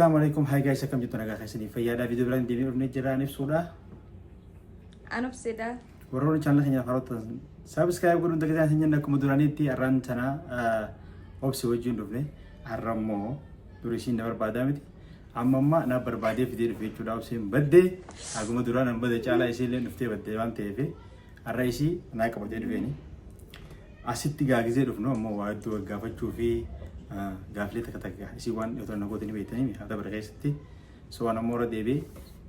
Assalaamu alaikum. Hi guys, akkam jirtu? Nagaa keessanii, fayyaadhaa? Viidiyoo biraan deebi'ee dhufnee jirra. An ibsuudha. An obsedha. Warroonni channel keenya haarotta subscribe godhuun dagataa isin jenna. Akkuma duraaniitti har'aan tana obsi wajjin dhufne. Har'a immoo duri isiin na barbaadaa miti. Amma amma na barbaadee fidee dhufe jechuudha. Obseen baddee haguma duraan an bade caalaa isiin illee dhuftee baddee waan ta'eef har'a isii naa qabatee dhufeeni. Asitti gaagizee dhufnu ammoo waa hedduu gaggaafachuu fi gaafilee takka takka isii waan dhiyootan na gootanii beektanii haa dabare keessatti. So waan ammoo irra deebi'ee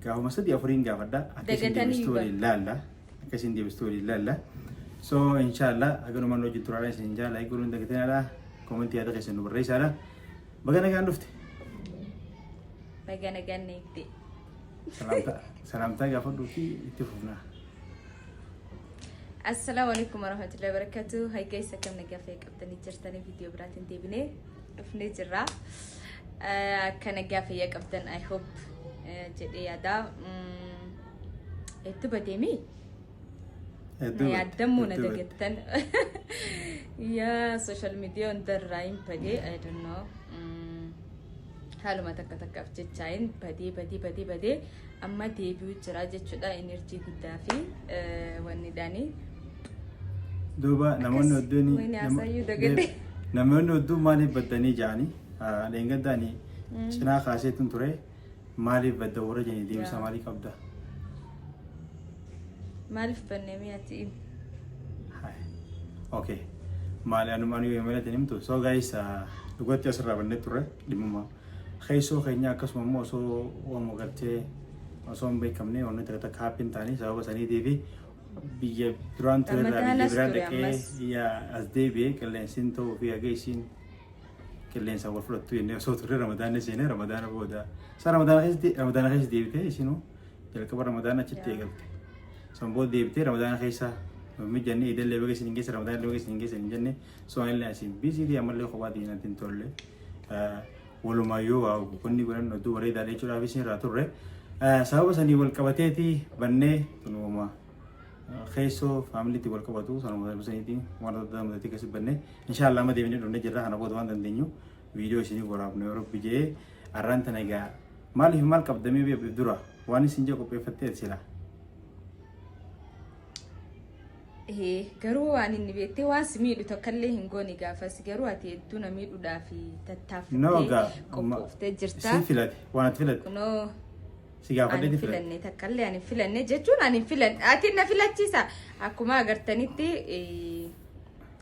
gaafuma sadii afuriin gaafadha. Akka isin Dagatanii deebistuu waliin laalla. Akka isin deebistuu waliin laalla. So inshallah haganumaan wajjin turaadha isin jaala eeguun hin dagatinaadha. Comment yaada keessan nu barreessaadha. Baga nagaan dhufte. Baga nagaan eegde. Salaamtaa salaamtaa gaafadhuu fi itti fufna. Assalaamu alaikum warahmatullahi wabarakatuh. Hi guys, akkam nagaa fayyaa qabdanii jirtanii? Viidiyoo biraatiin deebinee dhufnee jirra. Akka nagaa fayyaa qabdan I hope jedhee yaada. Hedduu badeemi. Hedduu Na badde, yaadamuu na hedduu badde. dagattan. Yaa, social media hundarraa hin badee, I don't know. Haaluma takka takkaaf jechaayin badee badee badee badee amma deebi'uu jira jechuudha, energy guddaa fi wanniidhaani. Duuba namoonni Akkas, hedduun wayni haasaayyuu dagadhe. Namoonni hedduun maaliif baddanii ja'anii dheengaddaanii cinaa kaaseetun ture, maaliif badda warra jedhanii deebisaa maalii qabda? Maaliif bannee mi'aati? Hai. Okay. Maali anuma anu yoo malee himtu. So guys, dhugatti asirraa bannee turre dhimmuma keessoo keenya, akkasuma immoo osoo waanuma gartee osoo hin beekamne wanni takka takka happen ta'anii sababa saniitii fi biyya duraan ture irraa biyya Ramadaanas biraa ture dhaqee ammas. yaa as deebi'ee qilleensiin ta'uu fi haga isiin qilleensa wal fudhattu jennee osoo turre Ramadaanni seenee, Ramadaana booda isa Ramadaana keessa deebitee, isinuu jalqaba Ramadaana achitti eegalte. San booda deebitee Ramadaana keessa mijanne, idallee baga isin hin geesse, Ramadaana illee baga isin hin geesse hin jenne. So anillee asiin busy ta'e, ammallee kophaa ta'e natti hin tolle. Walumaayyuu waa qonni godhan hedduu bareedaadha jechuudhaaf isin irraa turre. Sababa sanii wal qabateeti bannee, tunuma keessoo faamiliitti wal qabatu sanuma saniitiin waan adda addaa mudatee keessatti bannee. Inshallah amma deebinee dhufnee jirra. Kana booda waan dandeenyu viidiyoo isinii waraabnu yoo rabbi jedhee. Har'aan tana egaa maaliif maal qabdamee beeku dura waan isin jee qopheeffattee sila. Garuu waan inni beektee waan si miidhu tokkollee hin goone gaafas, garuu ati hedduu na miidhuudhaaf No tattaafattee gaa qophooftee jirta. Si filate, waan ati filatte Kunoo si ani gaafadheeti filatte. Filanne takkallee ani filanne jechuun ani filanne, ati na filachiisa. Akkuma agartanitti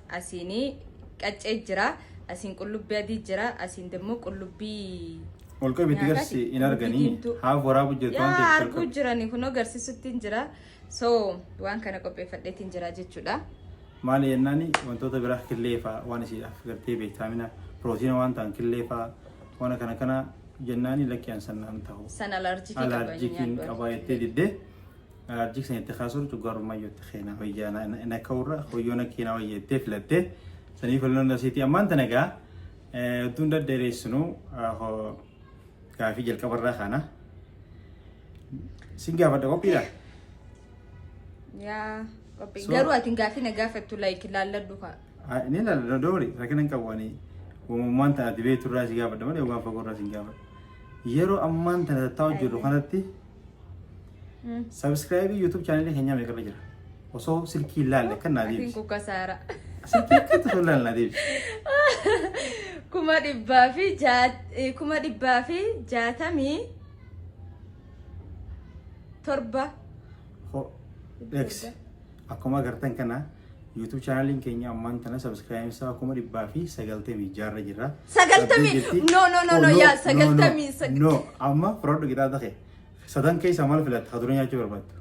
asiin qaccee jira, asiin qullubbii adii jira, asiin immoo qullubbii Ol qabi itti nyaataati. garsi hin arganii. Diimtuu. Haaf waraabu jirtu waan Yaa ta'eef arguu jalqabe. jirani, kunoo garsiisutti hin jira. So waan kana qopheeffadheetiin jira jechuudha. Maali jennaani, wantoota biraa killee fa'aa waan isiidhaaf gartee beektaamina pirootiina waan ta'an killee fa'aa waan kana kana jennaani, lakki an sannaan ta'u. San allergic qaba. Allergiciin qaba jettee diddee, allergic san itti kaasuun cuggaarummaa iyyootti keenaa wayyaa na ka'urra hoyyoon keenaa wayyaa jettee filattee sanii filannoon asiitii. Ammaan tana egaa hedduun daddeereessinu, gaafii jalqabarraa kana sin gaafadha, qophiidha. Yaa, qophii. So- Garuu ati gaafii na gaafattu like laalladhu kaa. Ni ilaalla, doori rakkina hin qabu. Ani uumammaan tana ati beektu irraa si gaafadha malee waan fagoo irraa si hin gaafadhu. Yeroo ammaan tana tattaa'u jirru kanatti subscribe YouTube channelii keenyaa meeqarra jira? Osoo silkii hin laalle kan naa Atiin deebisi. kuka saara. Silkii akkatti osoo hin laalle naa deebisi. 167,000. Ho, eegsi. Akkuma agartan kana YouTube channeliin keenya ammaan tana subscribe isaa 196,000 jira. Sagaltamii? Abdii jirti. No, no, no, Oh, no, yaa, no, sagaltamii, no, sag- No, amma fudhadhu qixaaxa kee. Sadan keessaa maal filatta? Ka dura nyaachuu barbaaddu?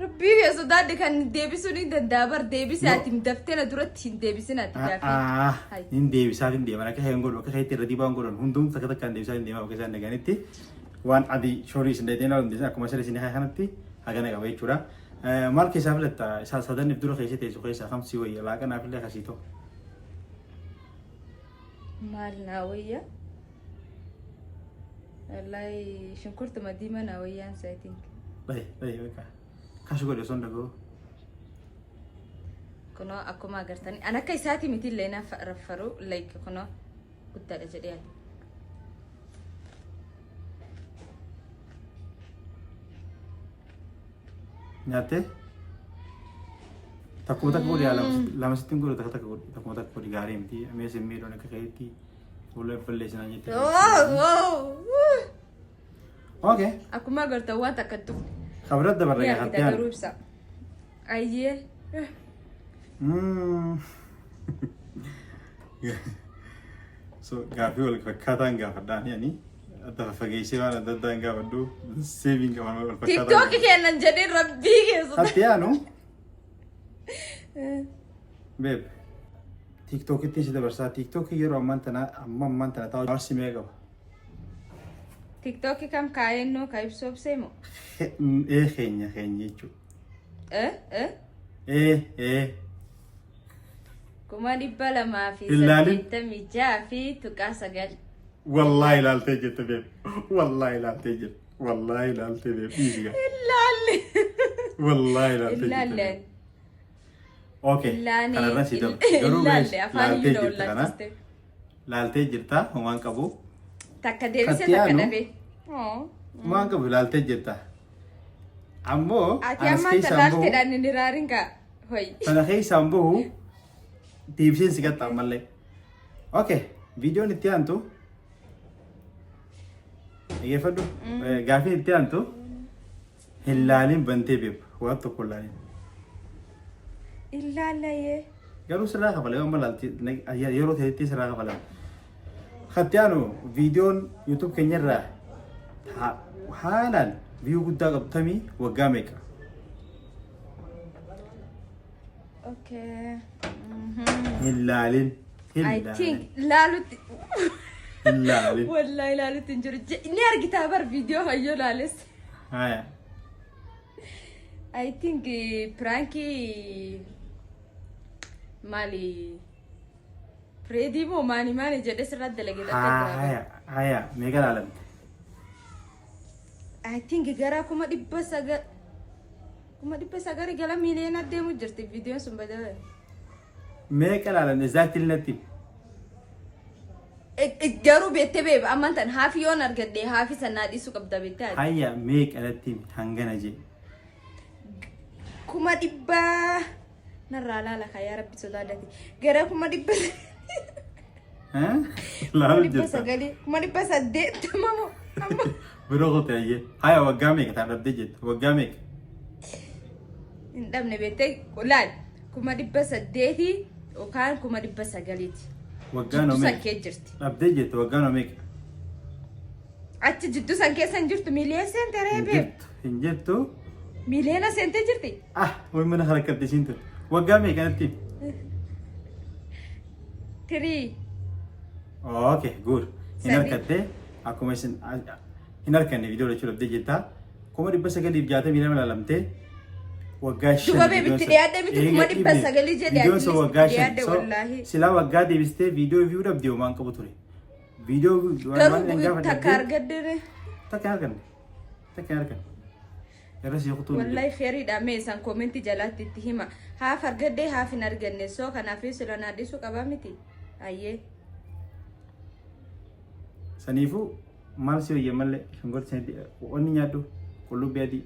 Rabbii kee sodaadhe, kan deebisuu ni danda'a bar, deebise. No. Ati daftee na duratti hin deebisin ati gaafii. Ah, Hai. hin deebisaa hin deeman, akka hin godhu, akka keetti irra dibaan godhan hundum takka takkaan deebisaa hin deemaa, bakka isaan dhaganitti waan adii shorii isin dheedhee ilaalu hin, akkuma sirrii isin kanatti hagana qaba jechuudha. Maal keessaa filatta? Isaa sadaniif dura keessa teessu keessaa kam si wayya? Laaqanaaf illee kasii ta'u. Maal naa wayya? Wallahi shunkurtuma diimaa naa wayyaan isa, I think. Dhahi dhahi bakka. Kashi godhe osoo hin dhaga'u. Kunoo akkuma agartani an akka isaati miti illee na raffaru, like kunoo guddaadha jedhee yaada. Nyaattee? Takkuma takka godhi yaa lama sitti hin godhu takka takka godhi takkuma takka godhi gaarii miti mee sin miidhuun akka keetti fuula balleessinaa jette. Okay. Akkuma agartan waan takka hin tuqne. Kabira dabarra Ni gaa argita hattee garuu ibsa. Ayyee. So gaaffii wal fakkaataan gaafadhaan ani adda faffageessee waan adda addaan gaafadhu seeviin qaban wal fakkaataan. TikTok kennan jedhee rabbii keessatti. Hatti aanu beeb TikTokitti si dabarsaa TikTokii yeroo ammaan tana amma ammaan tana taa'u jaarsi meeqa qaba? TikTok kam kaayennoo ka ibsu obsee moo? Ee keenya keenya jechuudha. Eh eh Ee ee kuma dhibba lamaa fi Hin laalin. saddeettamii ja'a fi tuqaa sagal. Wallaahi ilaaltee jirte beeb. Wallaahi ilaaltee jirte. Wallaahi ilaaltee beeb. Dhiisi gaa. Ilaalle. Wallaahi ilaaltee jirte. Ilaalle. Beeb. Okay. Ilaalle. Kanarra si darba. Garuu Ilaalle bees afaan laaltee iyyuu na jirte kana. wallaalchiste. Laaltee jirta homaan qabu. Takka deebisee Katti takka aanu. dhabee. Oh. Homaan qabu laaltee jirta. Ammoo Ati anas amma keessaan bahu talaalteedhaan hin iraarin kaa. Hoyi. sana keessaan bahu deebiseen si qaxxa ammallee. Okay. Viidiyoon itti aantu dhaggeeffadhu. Gaafiin itti aantu hin laalin bantee beeku waan tokko hin laalin. Ilaallayee. Garuu sirraa kafala yoo amma laalti yeroo ta'etti sirraa kafala. Katti aanu viidiyoon YouTube keenyarraa haalaan viyuu guddaa qabtamii waggaa meeqa? Okay. Hin laalin. Hin I laalin. think laalutti. Hin laalin. Wallahi laalutti hin jiru. Ni argitaa bar viidiyoo hayyoo laales. Haya. I think prankii maali Fireedii moo maani maani jedhee sirratti dalagee takka jira. Haya. Haya. Meeqa laalamte? I think gara 900,000 900,000 gara miiliyoona deemu jirti viidiyoon sun badawee. Meeqa laalamte? Exactly natti. Garuu beektee beeba ammaan tan haafi yoon argadhe haafi sanaa dhiisuu qabda beektee ati. Haya meeqa natti hangana jee. 100,000 narraa laala kaa yaa rabbi sodaadhati gara 100,000 kuma Laalu dhibba jirta. sagalii 880,000 moo amma Biroo qote ayyee. Haya waggaa meeqa taan dhabdee jette? Waggaa meeqa? Hin dhabne beektee laal 800,000 yookaan 900,000ti. Waggaan Jidduu san meeqa? kee jirti. Dhabdee jette waggaan meeqa? Achi jidduu san keessa hin jirtu miiliyoona seente Hin reebee. jirtu. Hin jirtu. Miiliyoona seentee jirti. Ah, wayi mana harkatti isiin tun. Waggaa meeqa natti? Tirii. Okay, good. Hin Sadii. harkatte akkuma isin hin harkanne viidiyoo lachuu dhabdee jirta. 962,000 laalamtee waggaa 5. Duba beebi itti dhiyaadhe miti 900,000 jedhe Viidiyoon sun waggaa 5. dhiyaadhe wallaahi. Silaa waggaa deebistee viidiyoo viyuu dhabde homaan qabu ture. Viidiyoo Garuu takka argadde. Takka hin arganne. Takka hin arganne. Irra si kutuu hin Wallahi feeriidha mee isaan koomentii jalaatti itti hima. Haaf argadde haaf hin arganne soo kanaaf sila naa dhiisuu qabaa miti. Ayyee. Saniifuu maal si wayya malee shunkurtii sanitti wanni nyaadhu qullubbii adii.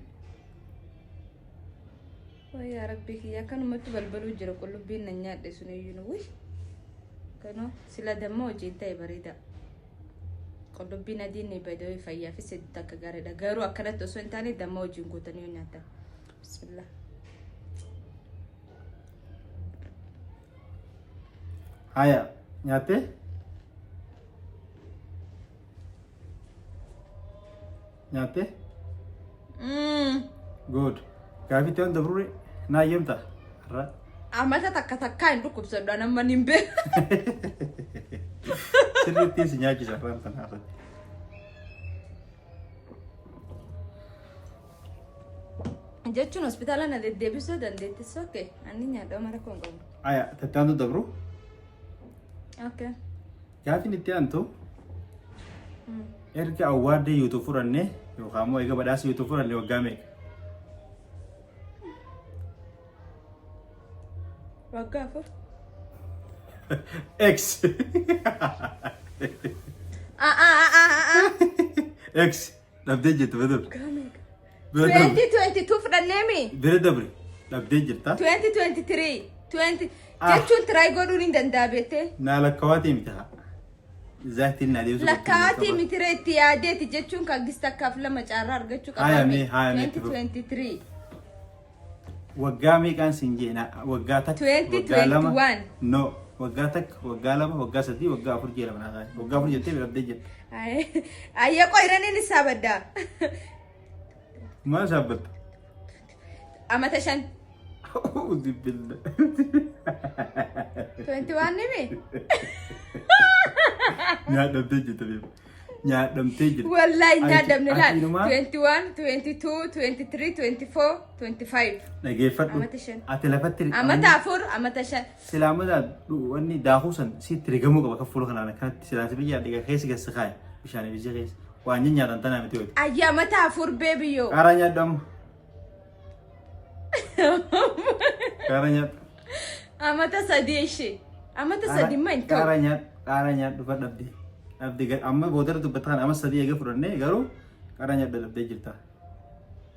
Wayi yaa rabbi kiyya akkanumatti balbaluu jira qullubbiin nan nyaadhe sun iyyuu nu wuy. Kanoo sila damma hojiin ta'e bareeda. Qullubbiin adiin ni badee fayyaafis hedduu takka gaariidha. Garuu akkanatti osoo hin taane damma hojiin guutanii yoo nyaatan. Bismillah. Haya nyaattee? Nyaattee? Good. Gaafii itti aan dabrure naa eeyyamta? Har'a. Amata takka takkaa hin dhukkubsadhu an amma hin beeku. Sirriitti si nyaachisa har'aan tana irratti. Jechuun hospitaala na deddeebisuu dandeettis okay. Ani nyaadha mara kun qabu. Haya tattaantu dabru. Okay. Gaafiin itti aantu erga awwaardii YouTube fudhanne yookaan immoo eega badhaasa YouTube fudhanne waggaa meeqa? Waggaa 4. X. Ah ah ah ah ah. X. Dhabdee jirtu bedur. Waggaa meeqa? Bira dabri. 2022 fudhanneemi. Bira dabri. Dhabdee jirta. 2023. 20 Ah. jechuun try godhuun hin danda'a beektee. Naa lakkawaatii miti haa. Zaaktiin naa deebisuu. Lakkaa'atii mitiree itti yaadeeti jechuun kan gista akkaaf lama caarraa argachuu Haya qaba. mee, haya mee itti fufi. 2023. Waggaa meeqaan siin jee waggaa 1, waggaa 2. 2021. No. Waggaa 1, waggaa 2, waggaa 3, waggaa 4 jee lama naa kaa'e. Waggaa 4 jettee dhabdee jirta. Ayya qoyraniin isaa baddaa. Maal saabbatta? Amata 5. Uzi billah. 21 nimi? Nyaadhamtee jirta beeku. Nyaadhamtee jirta. Wallahi nyaadhamne laal. Ati inumaa 21, 22, 23, 24, 25. Dhageeffadhu. Amata 5. Ati lafatti Amata 4, amata 5. Silaamata wanni daakuu san sitti rigamuu qaba kan fuula kanaan akkanatti silaan si biyyaa dhiga keessa keessa kaaya bishaan ibijja keessa waan nyaatan tanaa miti hooti. Ayya amata 4 beebiyyoo. Qaaraa nyaadhu amma. Qaaraa nyaadhu. Amata 3 ishee. Amata 3 ma hin ta'u. Qaaraa nyaadhu. Qaaraa nyaadhu fa dhabde. Dhabde amma boodara dubbata kana amma 3 eega fudhannee garuu qaaraa nyaadhu dhabdee jirta.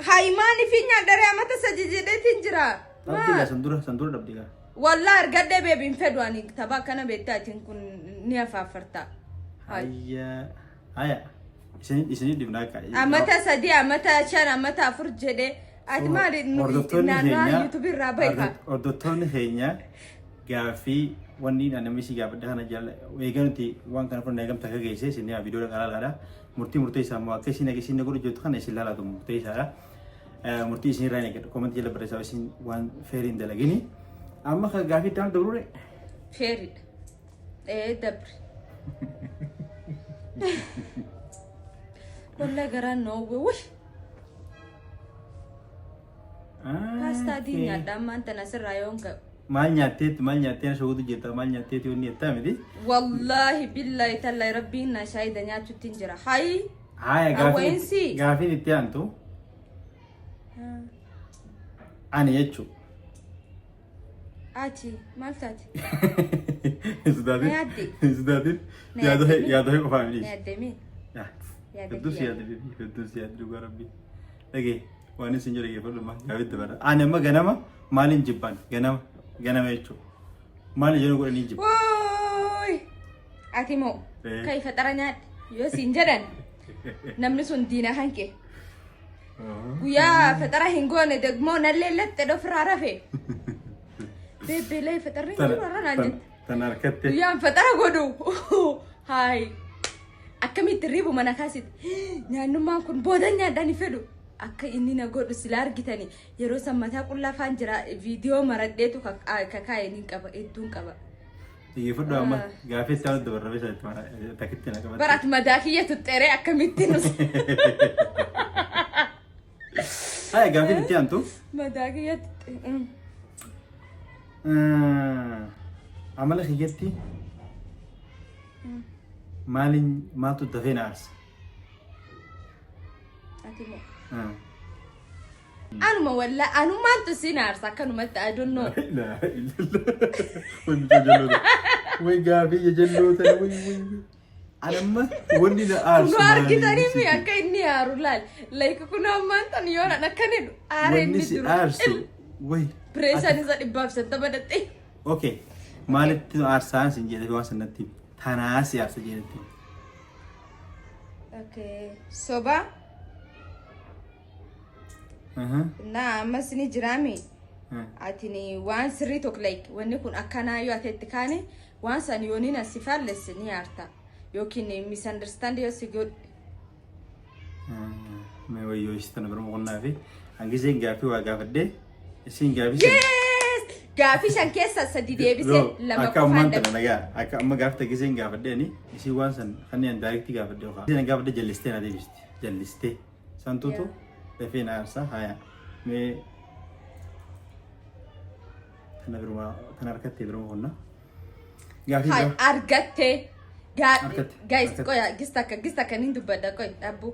Hayimaani fi nyaadharee amata 3 jedheetiin jira. Dhabde gaa san dura dhabde gaa. Wallah argadhee beebi hin fedhu ani tapha akkana beektaa atiin kun ni afaaffarta. Hayya. Haya. Isin dhibna akka. Amata 3, amata 5, amata 4 jedhee. Ati maali Hordoftoonni naannoo keenya YouTube irraa bahi kaa. Hordoftoonni keenya gaaffii wanni ani namni si gaafadhe kana jala eega nuti waan kana fudhannee eegamta akka geesse isin viidiyoo dhaqaa laalaadha. Murtii murtee isaa immoo akka isin akka isin godhu jirtu kana isin laalaatu murtee isaadha. Murtii isin irraa hin eeggadhu. Comment jala barreessaa isin waan fair hin dalagini. Amma kan gaaffii itti aanu dabruure. Fair idha. Ee dabri. Wallahi garaan na oowwe wuy. Paastaa adii nyaadha ammaan tana asirraa yoon ga'u. Maal nyaatteetti maal nyaattee na shawwatu jirta maal nyaatteetti wanni jettaa miti. Wallaahi billaahi tallaahi rabbiin na shaayida nyaachuutti hin jira. Hayi. Haya Awweensi. Gaafiin itti aantu ani jechuudha. Ati maal taate? Hin sodaatin. Na yaadde? Hin sodaatin. Na Yaada yaaddemi? yaada qofaa miti. Na yaaddemi? Yaada Hedduu si kiyya. yaadde baby hedduu si yaadde dhugaa rabbii. Dhagee waan isin jedhu dhaggeeffadhu ma gaafitti bara. Ani amma ganama maaliin jibbaan ganama ganama jechuudha. Maali jedhu godhanii jibba. Wooy! Ati moo Eh. kai faxara nyaadhe yoo siin jedhan namni sun diina kan kee. Guyyaa faxara hin goone degmoo nallee laxxe dhofirraa rafe. Beebbeelee faxarri hin jiru har'a naan jette. Tan harkatte. Guyyaan faxara godhu. Haay. Akkamitti riibu mana kaasitti. Nyaannummaan kun booda nyaadhaan hin fedhu. Akka inni na godhu sila argitani yeroo san mataa qullaa faan jira viidiyoo maradheetu kakaa'e ni qaba hedduun qaba. Dhaggeeffadhu amma gaafii itti aanu dabarra beesa itti mara takkitti na qabatte. Bara ati madaa kiyya tuxxeeree akkamitti nus. Haya gaafiin itti aantu. Madaa kiyya tuxxee. Amala kiyyatti maaliin maaltu dafee na aarsa? Ati moo. Anuma wallaa anumaantu siin aarsa akkanumatti I don't know. Laa illallah. Wanni way gaafii jajalloota way way. Anamma wanni na aarsu Kunoo argitanii mi maali? akka inni aaru laal. Like kunoo ammaan tan yoo nan akkan jedhu aaree Wanni inni si duru. aarsu way. Pireeshaan isa 150 dhaqxe. Okay. Maalitti nu aarsaan sin jedhe waan sanatti himi. Tanaa si aarsa jedhetti. Okay. Soba. Na ammas ni jiraami. Atini waan sirrii tokko like wanni kun akkanaa yoo ati itti kaane waan san yoo ni si faallesse ni aarta. Yookiin misunderstand yoo si godhe. Mee wayyoo ishee tana bira boqonnaa fi hangiseen gaaffii waa gaafadhee isiin gaaffii san. Yes! Gaafii 5 keessaa 3 deebisee 2 Akka ammaan qofaan tana dhabe. nagaa akka amma gaafa giseen gaafadhee ani isiin waan san kanneen direct gaafadhee yookaan isiin gaafadhee jallistee na deebisti jallistee santuutu dafee na aarsa haya mee tana biruma tana harkattee biruma qonna gaafii Hai biraa argattee. Argatte, Guys, argatte. qoya gista akka gista akka nin dubbadha qoy dhabbu.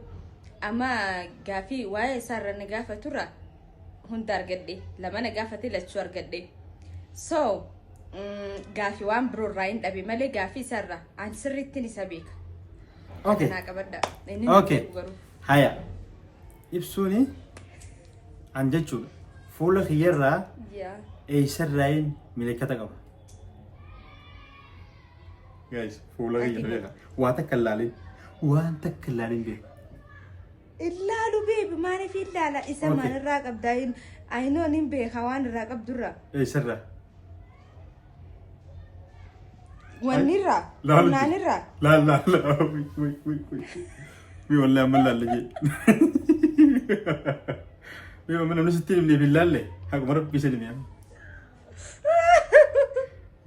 Amma gaafii waa'ee isaarra na gaafaturra hunda argadhe lama na gaafate lachuu argadhe. So gaafii waan biroo irraa hin dhabe malee gaafii isaarra an sirriittiin isa beeka. Okay. Naa qabadha. Inni na Okay. beeku garuu. Haya. Ibsuuni An jechuudha. Fuula kiyyarraa Yaa. eessarraayin milikkata qaba. Guys, fuula kiyya beeka. Waa takka ilaalin. Waan takka ilaalin beeka. Ilaalu beebi, maaliif ilaala isa? Okay. Maal irraa qabdaa? Ayinoon hin beeka waan irraa qabdurraa. Eessarraa? Wanni irraa. Laalu. Naan irraa. Laal laal laal. Wii wii wii wii. Wii, wallahi amma laalle jee. Wii, amma namni sitti himneef hin laalle. Haquma Rabbii isa hime.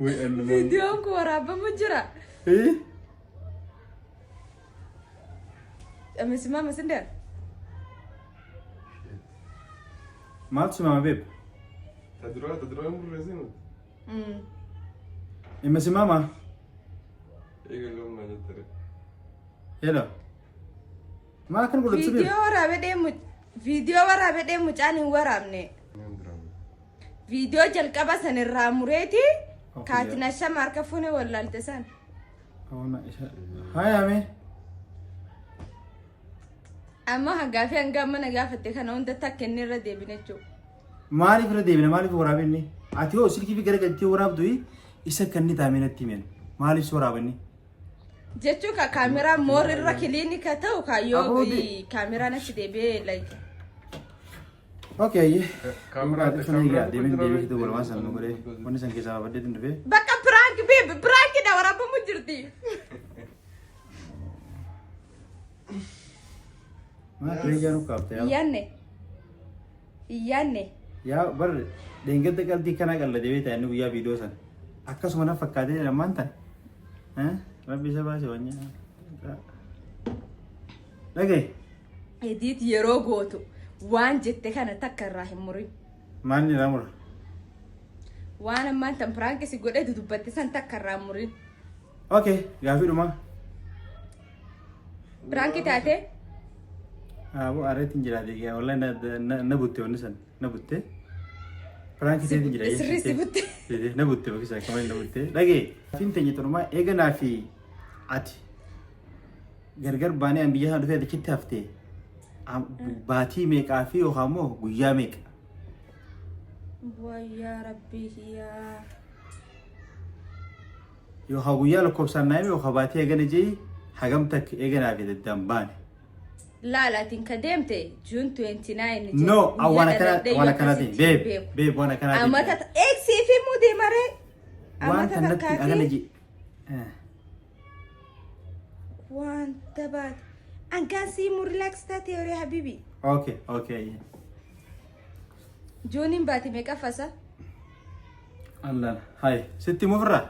Wii, anuma. Viidiyoon kun waraabamu jira. Eh? Amesimama sindio? Maaltu simama, babe? Ta duraa hin burreessinu. Imesimama? Eegaluun jettere. Hello. Maal akkan godhatu, babe? Viidiyoo waraabee deemu, viidiyoo waraabee deemu, mucaan hin waraabne. Viidiyoo jalqaba san irraa mureeti. Okay. Kaatina shama harka fuune wallaalte san. Ona isa. Hayame. Amma hangaa fi hanga amma na gaafatte kana hunda takka inni irra deebine jechuudha. Maaliif irra deebina? Maaliif waraabinni? Ati hoo silkii fi gara galtee waraabdu isa kan inni taa'ame natti himen. Maaliif si waraabanni? Jechuu ka kaameraa moor irra kiliinika ta'u kaayyoo Aboodi. Kaameraan achi deebi'ee like. Okay, ayyee. Kaameraa Kaameraa egaa deemee deemee fiduu waan san nu godhee wanni san keessaa baafadhee dhufee. Bakka prank, babe, prankidha, waraabamu jirti. Maal kireejaa nu kaafte yaa? Iyyaanne. Iyyaanne. Yaa bar dheengadda qalbii kanaa qalladee beektaa inni guyyaa viidiyoo san. Akkasuma na fakkaatee lammaan tan. Rabbi isa baase wanya. Dhagaye. Edit yeroo gootu waan jette kana takka irraa hin murin. Maal ni mura? Waan ammaan tan prank si godhee dudubbatte san takka irraa hin murin. Okay, gaafii dhumaa. Prank taate. Aboo, areetiin jiraate egaa wallahi na butte, wanni san na butte. Prank teetiin jira. Sirrii si butte. Na butte bakka isaa kamar na butte. Dhagee. Gaafiin teenya xurumaa eeganaa fi ati gargar baanee an biyya sana dhufee achitti haftee baatii meeqaa fi yookaan immoo guyyaa meeqa? Wayyaa Rabbii yaa. Yookaan guyyaa lakkoofsaan naayime yookaan baatii eegana jee hagam takka eeganaa fi daddaan baane. Laala, atiin ka deemte June 29. No, waan akkana waan akkanaatiin, babe, babe, waan akkanaatiin. Amata eegsii fi mudee maree. Waan Amata kanatti takkaa agana fi jee. Wanta baate. Ankaan sii mu relax taate yeroo habibi. Okay. Juuniin baate meeqa fasa? Allah. Hai, sitti himu ofirraa?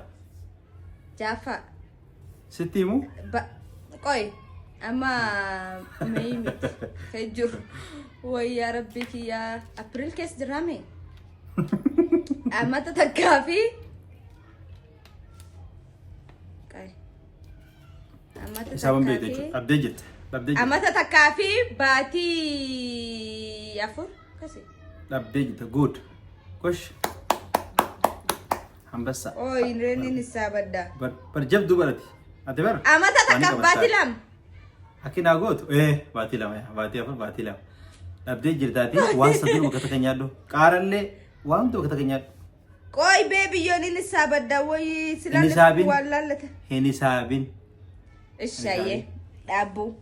Jaaffaa. Sitti himu? Ba qoy amma May miti kan jiru. Wayyaa Rabbii kiyyaa, April keessa jiraame. Amata takkaa fi qoy. Amata Isaaban takkaa beekte fi jechuudha. Dhabdee jette. Dhabdee jette. Amata takkaa fi baatii 4 kasi. Dhabdee jette. Good. Gosh. Hambassa. Ooy, reenin isaa badda. Bar bar jabduu barati. Ati bar. Amata Waan takkaaf qabataa. baatii 2. Akki naa gootu. Baatii 2, baatii 4, baatii 2. Dhabdee jirtaati waan sadii bakka takka nyaadhu. Qaarallee waan hundi bakka takka nyaadhu. Qoy beebiyyoon inni isaa badda wayii Hin silaan hisaabin. waan laallata. Hin hisaabin. Ishaayyee dhaabbuu.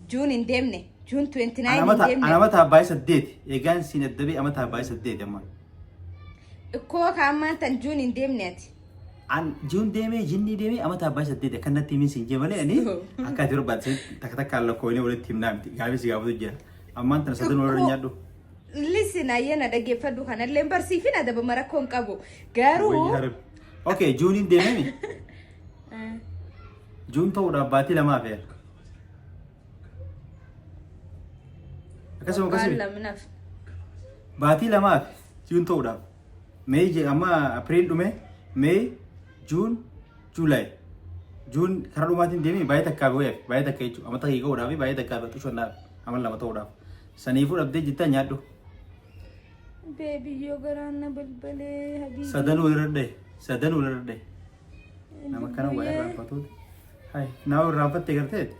June hin deemne. June 29 hin Ana deemne. amata abbaa 8. Egaan siin addabee amata abbaa 8 amma. Ikkoo kaammaan tan June hin deemne ati. An June deemee jinni deemee amata abbaa 8 akka natti himin siin jee malee ani akka ati barbaadde takka takkaan lakkoofnee walitti himnaa miti. Gaafii si gaafatu jira. Ammaan tana sadan walirra nyaadhu. Listen, ayyana dhaggeeffadhu, kanallee barsiifin adabama rakkoo hin qabu. Garuu. Wayyi harbi. Okay, Juuniin deemee. June ta'uudhaaf baatii 2 feera. Akkasuma Waggaan akkasuma. laminaaf. Baatii 2f June ta'uudhaaf. May amma April dhume, May, June, July. June karaa dhumaatiin deemee baay'ee takkaa wayaaf baay'ee takka jechuudha. Amma takka ga'uudhaaf baay'ee takkaa xushannaaf amma 2 ta'uudhaaf. Saniifuu dhabdee jettaa nyaadhu. Beebiyyoo, garaan na balbalee habiibi. Sadan walirra dhahe. Sadan walirra dhahe. Nama kana waa irraanfatuuti. Hai, naa irraanfatte garteeti.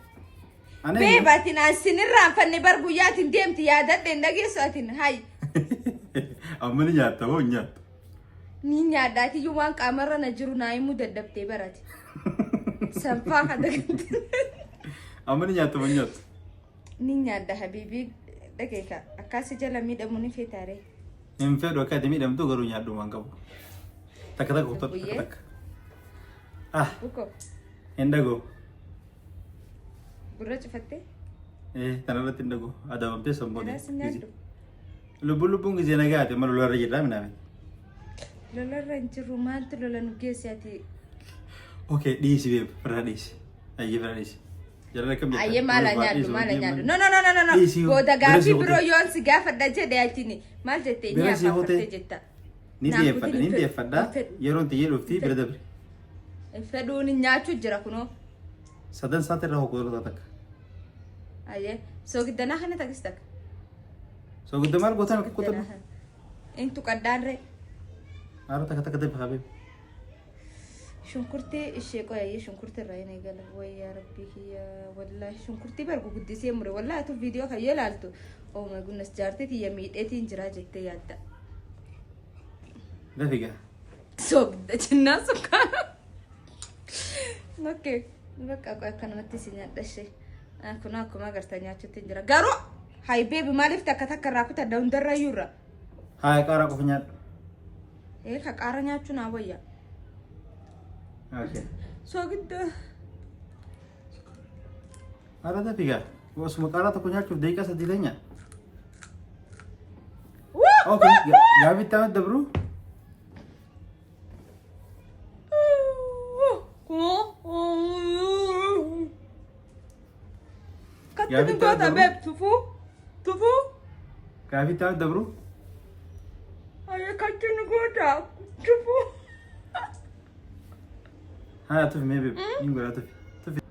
Ana Babe, atin asin irraanfanne bar, guyyaatiin deemti yaadadhe hin dhageessu atin hay. Amma ni nyaatta moo hin nyaattu? Ni nyaadhaatiyyuu waan qaamarra na jiru naa himuu dadhabdee barate. Sanfaa kan dagatte. Amma ni nyaatta moo hin nyaattu? Ni nyaadha habiibii, dhageeka akkaasi jala miidhamuu ni feetaare. Hin fedhu akka ati miidhamtu, garuu nyaadhu waan qabu. Takka takka kuttadhu, takka Buyyee. takka. Ah, Bukoo hin dhagoo. Gurra cufattee. Eh, tanarratti hin dhagoo. Adabamtee sammuun. Garaa si nyaadhu. Lubbuun lubbuun gisee nagaa amma lolarra jirraa minaamin. Lolarra hin jirru, maaltu lola nu geesse ati? Okay, dhiisi babe, firraa dhiisi. Ayyee, firraa dhiisi. Jarri akkam jettan? Ayyee, maala nyaadhu, maala nyaadhu. No, no, no, no, no, no. Dhiisi. Booda Bira gaaffii si biroo hotee. yoon si gaafadha jedhe atiin maal jettee Bira ni si hotee. afaafattee jetta. Ni Naan dhiyeeffadha, kutin ni hin fedhu, dhiyeeffadha. hin fedhu. Yeroon tiyyee dhufti, bira dabri. Hin fedhuun nyaachuu jira kunoo. Sadan saati irraa hokkoo takka. Ayyee, soogiddanaa kana takis takka. Soogidda maal gootan akka qotannu? Intu qaddaanree. Haara takka takka dabbi habib. Shunkurtii ishee qoyayyee shunkurtii irraa hin eegala. Wayyaa rabbii kiyya, wallaahi shunkurtii bar guguddisee mure. Wallaahi atu viidiyoo kan yoo ilaaltu, oh my goodness, jaartii tiyya miidheetiin jira jettee yaadda. Dafi gaa. Soogidda jennaan sukkaara. Okay. Bakka qoy akkanumatti si nyaadha ishee. Kun akkuma agartan nyaachuutti hin jira. Garuu hay baby, maaliif takka takka irraa kutadha hundarra iyyuu irra? Haa, qaaraa qofa nyaadhu. Ee, ka qaara nyaachuu naa wayya. Okay. Soogidda. Haara dafi gaa. Osuma qaaraa tokko nyaachuuf daqiiqaa 3 leenya. Okay, gaaffii itti aanutti dabru. Katti Gaaffii nu goota itti babe, tufuu tufuu. Gaaffii itti aanutti dabru. Ayyee, katti nu goota tufuu. Haa, tufi mee babe. Ni godhaa, tufi. Tufi.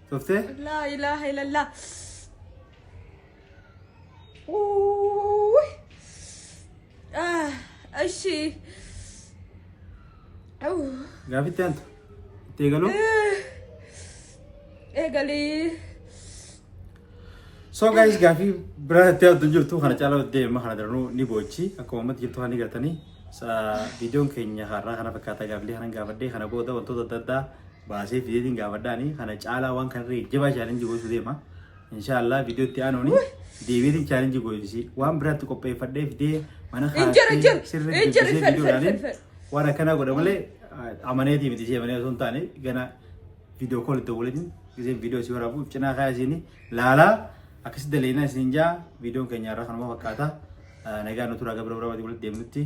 Tuftee? Laa ilaaha illallah. Uuuy. Ah, እሺ. Gaaffii itti aantu. Itti eegaluu. Eegalii. So guys, gaaffii biraa itti aantu jirtu kana caalaa deema, kana daranuu ni boochi. Akkuma ammatti jirtu kan ni gartanii. Viidiyoon keenya har'aa kana fakkaata. Gaaffilee kanan gaafadhee kana booda wantoota adda addaa baasee fideetiin gaafadhaani kana caalaa waan kanarra jabaa challenge gochuu deema. Inshaallah viidiyoo itti aanuuni deebiitiin challenge gochisi waan biraatti qopheeffadhee fidee mana Hin jiru, hin jiru, sirrii hin jiru, dubbisee fedhu, viidiyoo fedhu, ilaalin fedhu. waan akkanaa godha malee amaneetii miti ishee amanee osoo hin taane, gana viidiyoo call itti waliin giseen viidiyoo si waraabu cinaa kaayaa isiin laalaa akkasitti daleenaa isiin jaa. Viidiyoon keenya irraa kanuma fakkaata. Nagaan nu turaa, gabra biraa walitti deemnutti.